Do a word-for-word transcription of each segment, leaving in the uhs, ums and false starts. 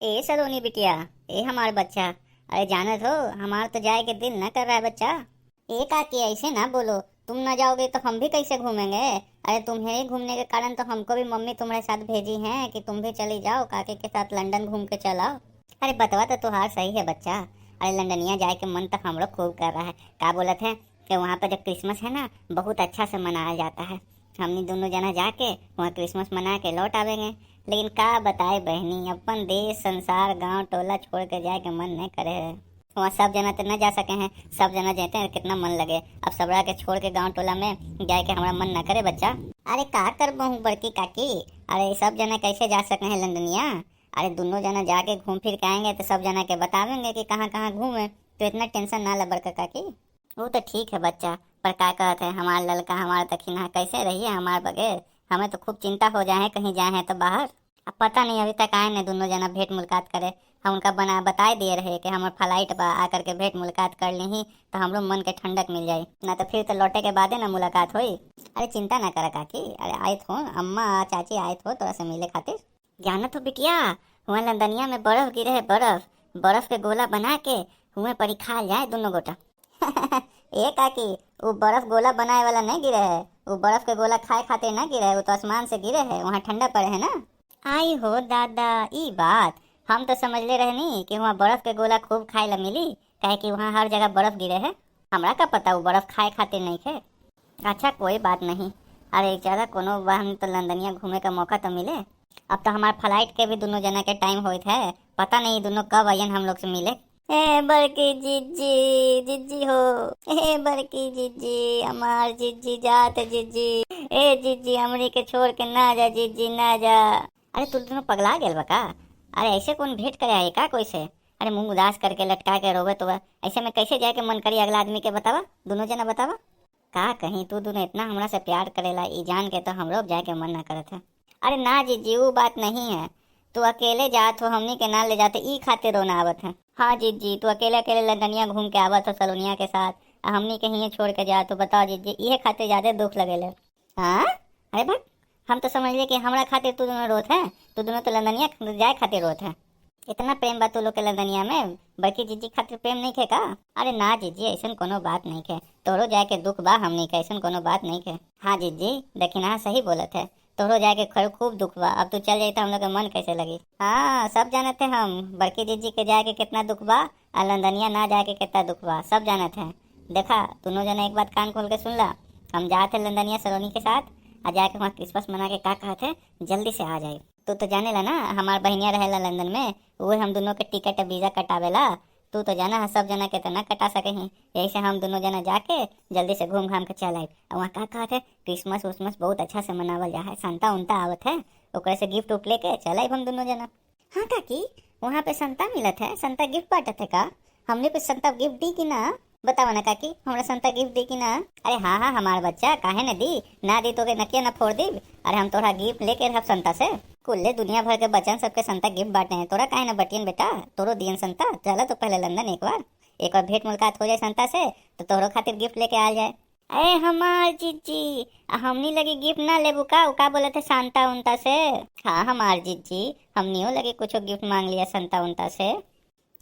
ए सलोनी बिटिया, ए हमार बच्चा, अरे जानत हो, हमार तो जाए के दिल न कर रहा है बच्चा। ए काकी, ऐसे ना बोलो, तुम ना जाओगे तो हम भी कैसे घूमेंगे? अरे तुम्हें ही घूमने के कारण तो हमको भी मम्मी तुम्हारे साथ भेजी हैं कि तुम भी चली जाओ, काकी के साथ लंदन घूम के चल आओ। अरे बतवा तो तुहार सही है बच्चा। अरे लंदनिया जाए के मन तो हमरो खूब कर रहा है। का बोलत है कि वहाँ पे जो क्रिसमस है ना, बहुत अच्छा से मनाया जाता है। हमनी दोनों जना जाके वहाँ क्रिसमस मना के लौट आवेंगे। लेकिन का बताए बहनी, अपन देश, संसार, गांव, टोला छोड़ के जाए के मन नहीं करे है। वहाँ सब जना तो न जा सके हैं, सब जना जाते हैं, कितना मन लगे। अब सबरा के छोड़ के गांव टोला में जाए के हमारा मन ना करे बच्चा। अरे का करबहू बड़की काकी, अरे सब जना कैसे जा सके हैं लंदनिया? अरे दोनों जना जाके घूम फिर के आएंगे तो सब जना के बतावेंगे कि कहाँ कहाँ घूमे, तो इतना टेंशन ना ले बड़का काकी। वो तो ठीक है बच्चा, पर का कहत है, हमार ललका, हमार दखिनहा कैसे रहिए हमार बगैर? हमें तो खूब चिंता हो जाए है, कहीं जाए हैं तो बाहर। अब पता नहीं, अभी तक आए न, दोनों जना भेंट मुलाकात करे। हम उनका बना बताए दिए रहे कि हमार फ्लाइट बा, आ करके भेंट मुलाकात कर ली तो हमरो मन के ठंडक मिल जाई, ना तो फिर तो लौटे के बादे ना मुलाकात होई। अरे चिंता ना करा काकी, अरे आइत हो अम्मा, चाची आइत हो तोरा से मिले खातिर। जानत हो बिटिया, हुआ लंदनिया में बर्फ गिरे है, बर्फ, बर्फ के गोला बना के हुए परी खा जाए दोनों गोटा। ए काकी, वो बर्फ गोला बनाए वाला नहीं गिरे है, वो बर्फ के गोला खाए खातिर ना गिरे है, वो तो आसमान से गिरे है, वहाँ ठंडा पड़े है ना। आई हो दादा, ई बात, हम तो समझले रहनी कि वहाँ बर्फ के गोला खूब खाए ला मिली, काहे कि वहाँ हर जगह बर्फ गिरे है। हमरा का पता वो बर्फ खाए खातिर नहीं खे। अच्छा कोई बात नहीं, अरे ज्यादा कोनो बा, हम तो लंदनिया घूमे का मौका तो मिले। अब तो हमार फ्लाइट के भी दोनों जना के टाइम होइत है, पता नहीं दोनों कब आयन हम लोग से मिले। ए बड़की जिज्जी, जिज्जी हो, ए बड़की जिज्जी, हमार जिज्जी जात जिज्जी, ए जिज्जी हमरी के छोड़ के ना जा जिज्जी, ना जा। अरे तू दोनों पगला गेल बा का? अरे ऐसे कौन भेंट करे आए का कोई से? अरे मुंह उदास करके लटका के रोवे तो ऐसे में कैसे जाए के मन करी अगला आदमी के, बतावा, दोनों जना बतावा। का कहीं, तू दोनों इतना हमरा से प्यार करेला, ई जान के तो हमरो अब जाए के मन ना करत है। अरे ना जिज्जी, वो बात नहीं है। तू अकेले जात हो, हमनी के ना ले जाते, ई खातिर रोना आवत है। हाँ जिज्जी, तू अकेले अकेले लंदनिया घूम के आवत हो सलोनिया के साथ, आ हमनी के हिये छोड़ के जात हो। बताओ जिज्जी, इहे खातिर ज्यादा दुख लगेले। हाँ? अरे भाई, हम तो समझ लिए कि हमरा खातिर तू दोनों रोत है, तू दोनों तो लंदनिया जाए खातिर रोत है। इतना प्रेम बा तू लोग के लंदनिया में, बड़की जिज्जी खातिर प्रेम नहीं खे का? अरे ना जिज्जी, ऐसन कोनो बात नहीं खे, तोरो जाए के दुख बा हमनी के, ऐसन कोनो बात नहीं खे। हाँ जिज्जी, दखिनहा सही बोलत है, तोरो जाए के खैर खूब दुख बा। अब तू चल जाई तो हम लोग के मन कैसे लगी? हाँ, सब जानत है हम, बड़की जिज्जी के जाए के कितना दुख बा, आ लंदनिया ना जाए के कितना दुख बा, सब जानत है। देखा, दोनों जना एक बात कान खोल के सुन ला, हम जात है लंदनिया सलोनी के साथ, आ जाके वहाँ क्रिसमस मना के का कहत है, जल्दी से आ जाए। तू तो जाने ला ना, हमार बहनिया रहेला लंदन में, वो हम दोनों के टिकट वीजा कटावेला। तू तो जाना है सब जना के तो ना कटा सके ही, यही से हम दोनों जना जाके जल्दी से घूम घाम के चल आए। और वहाँ का कहत है, क्रिसमस उसमस बहुत अच्छा से मनावल जा है, संता उनता आवत है, ओकरे से गिफ्ट उफ्ट लेके चल आए हम दोनों जना। हाँ काकी, वहाँ पे संता मिलत है, संता गिफ्ट बांटत है का? हमने कुछ संता गिफ्ट दी कि ना? बतावा ना काकी, हमरा संता गिफ्ट दी कि ना? अरे हाँ हाँ हमार बच्चा, काहे न दी, ना दी तो के नकिया ना फोड़ दी। अरे हम तोरा गिफ्ट लेके रहब संता से। कुल्ले दुनिया भर के बच्चन सबके संता गिफ्ट बांटे हैं, तोरा काहे न बटियन बेटा? तोरो दियन संता। चला तो पहले लंदन एक बार, एक बार भेंट मुलाकात हो जाए संता से, तो तोहरो खातिर गिफ्ट लेके आ जाए। अरे हमार जिज्जी, आ हमनी लगी गिफ्ट ना लेबू का? उ का बोलत है संता उनता से? हाँ हमार जिज्जी, हमनियो लगी कुछ गिफ्ट मांग लिया संता उनता से।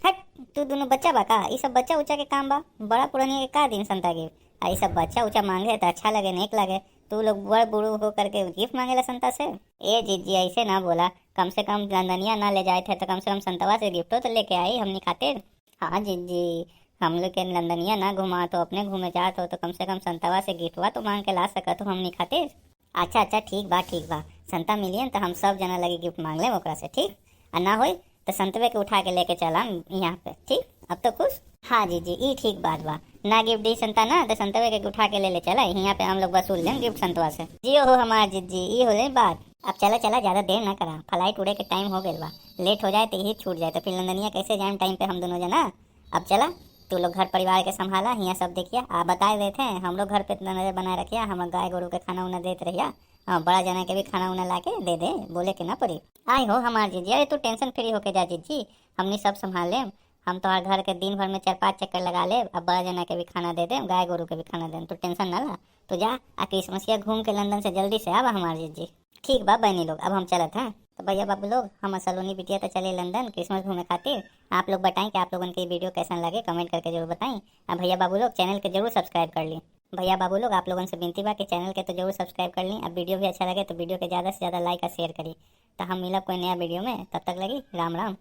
हट, तू दोनों बच्चा बा का? ई सब बच्चा उच्चा के काम बा, बड़ा पुरानिया के का दिन संता गिफ्ट? आ ई सब बच्चा उच्चा मांगे तो अच्छा लगे, नेक लगे। तू लोग बड़ बूढ़ हो करके गिफ्ट मांगेला संता से? ए जिज्जी, ऐसे ना बोला, कम से कम लंदनिया ना ले जाए थे तो कम से कम संतवा से गिफ्टो तो लेके आई हमनी खातिर। हाँ जिज्जी, हम लोग के लंदनिया ना घुमा तो अपने घूमे जात हो तो कम से कम संतवा से गिफ्टवा तो मांग के ला सकत हो हमनी खातिर। अच्छा अच्छा, ठीक बा, ठीक बा, संता मिलियन तो हम सब जना लगे गिफ्ट मांग लेम ओकरा से, ठीक? आ ना होई तो संतवे के उठा के लेके चलम यहाँ पे, ठीक? अब तो खुश? हाँ जिज्जी, ई ठीक बात बा, ना गिफ्ट दी संता ना तो संतवे के उठा के ले ले चला, यहाँ पे हम लोग वसूल लेम गिफ्ट संतवा से। जियो हो हमार जिज्जी, ई होले बात। अब चला चला, ज्यादा देर ना करा, फ्लाइट उड़े के टाइम हो गइल बा, लेट हो जाए तो यही छूट जाए, तो फिर लंदनिया कैसे जाएम टाइम पे हम दोनों जना? अब चला, तू लोग घर परिवार के संभाला, हियाँ सब देखिया, आ बताए देते हैं, हमरो घर पे इतना नजर बनाए रखिया, हम गाय गोरू के खाना उना देत रहिया। हाँ, बड़ा जना के भी खाना उना ला के दे दे, बोले के ना पड़ी। आई हो हमार जिज्जी, अरे तू टेंशन फ्री होके जा जिज्जी, हमनी सब संभाल लेम। हम तोहार घर के दिन भर में चार पांच चक्कर लगा लेब, अब बड़ा जना के भी खाना दे देम, गाय गोरू के भी खाना देम, तू टेंशन ना ला। तू जा, आ क्रिसमसिया घूम के लंदन से जल्दी से आवा हमार जिज्जी। ठीक बा बहनी लोग, अब हम चलत हैं। तो भैया बाबू लोग, हम सलोनी बिटिया तो चले लंदन Christmas घूमे खातिर। आप लोग बताएं कि आप लोगन के ये video कैसन लगे, comment करके जरूर बताएं। अब भैया बाबू लोग, channel के जरूर subscribe कर ली। भैया बाबू लोग, आप लोगन से विनती बा कि channel के तो जरूर subscribe कर ली। अब video भी अच्छा लगे तो video के ज़्यादा से ज़्यादा like और share करी। तो हम मिलब कोई नया video में, तब तक लगी राम राम।